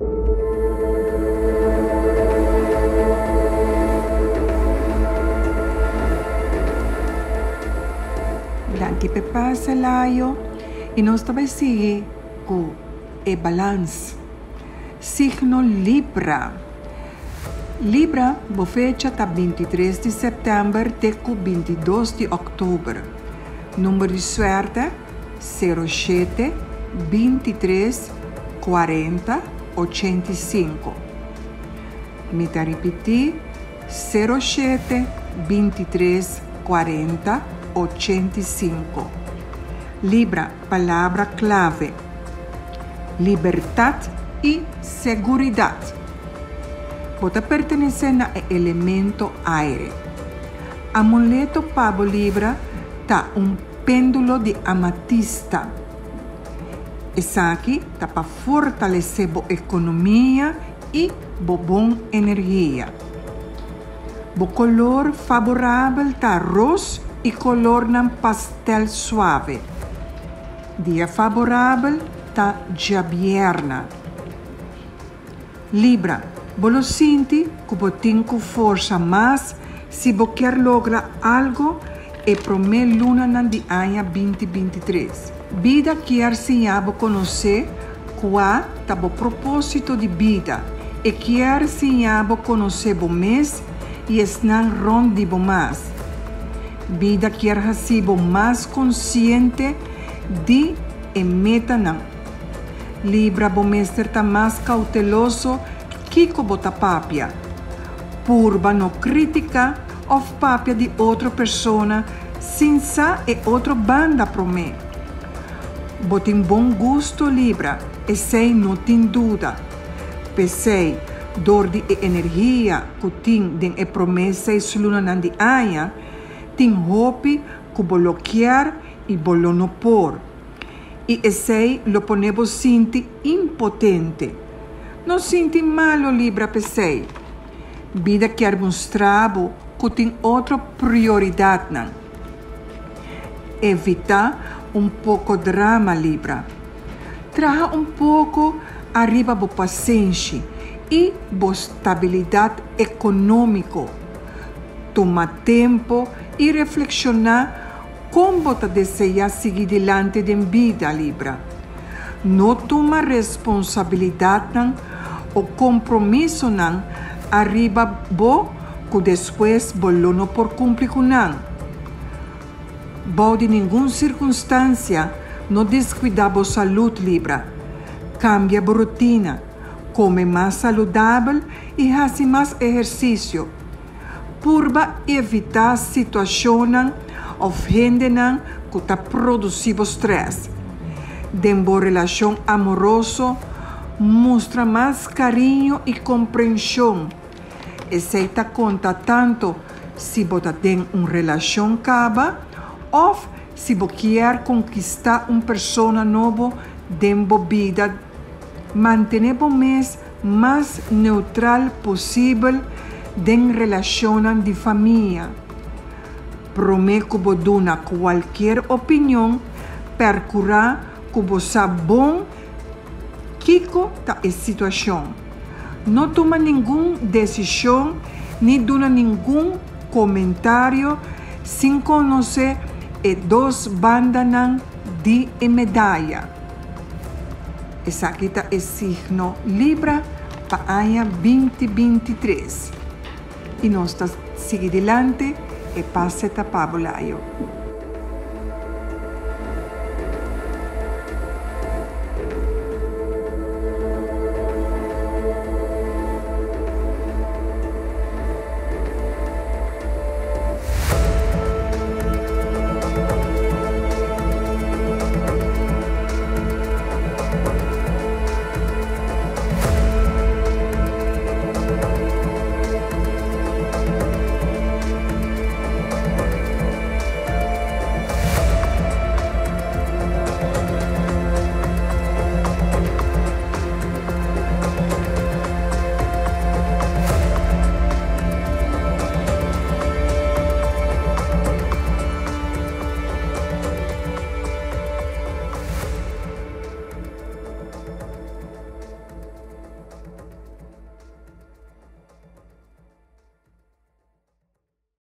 Danki p'e pase Layo y nos ta bay sigui cu e balans. Signo Libra. Libra, bo fecha ta 23 di september te cu 22 di october. Number di suerte, 07, 23, 40, 85. Mi ta ripiti, 07, 23, 40, 85. Libra, palabra clave, libertad y seguridad. Bo ta pertenece na e elemento aire. Amuleto pa bo Libra ta un péndulo di amatista. Esaki ta pa fortalece bo economia y bo bon energia. Bo color faborabel ta ros y colornan pastel suave. Dia faborabel ta djabierna. Libra, bo lo sinti cu bo tin cu forsa mas si bo kier logra algo e prome lunanan di aña 2023. Bida kier siña bo conoce cua ta bo proposito di bida. E kier siña bo conoce bo mes y esnan rond di bo mas. Bida kier haci bo mas consciente di e metanan. Libra, bo mester ta mas cauteloso kico bo ta papia. Purba no critica of papia di otro persona sin sa e otro banda prome. Bo tin bon gusto, Libra, esey no tin duda. P'esey, dor di e energia cu tin den e prome 6 lunanan di aña, tin hopi cu bo lo kier y bo lo no por. Y esey lo pone bo sinti impotente. No sinti malo, Libra, p'esey. Bida kier mustra bo cu tin otro prioridadnan. Evita un poco drama, Libra. Traha un poco ariba bo pasenshi y bo stabilidad economico. Tuma tempo y reflexiona con bo ta desea sigui dilanti den bida, Libra. No tuma responsabilidadnan o compromisonan ariba bo cu despues bo lo no por cumpli cu nan. Bou di ningun circunstancia no descuida bo salud, Libra. Cambia bo rutina, come mas saludabel y haci mas ehercicio. Purba evita situacionnan of hendenan cu ta produci bo stress. Den bo relacion amoroso, mustra mas cariño y comprension. Esey ta conta tanto si bo ta den un relacion caba of si bo kier conquista un persona nobo den bo bida. Mantene bo mes mas neutral posibel den relacionnan di famia. Prome cu bo duna cualkier opinion, percura cu bo sa bon kico ta e situacion. No tuma ningun decision ni duna ningun comentario sin conoce e dos bandanan di e medaya. Esaki ta e signo Libra pa aña 2023. Y nos ta sigui dilanti, e pase ta pa bo, Layo.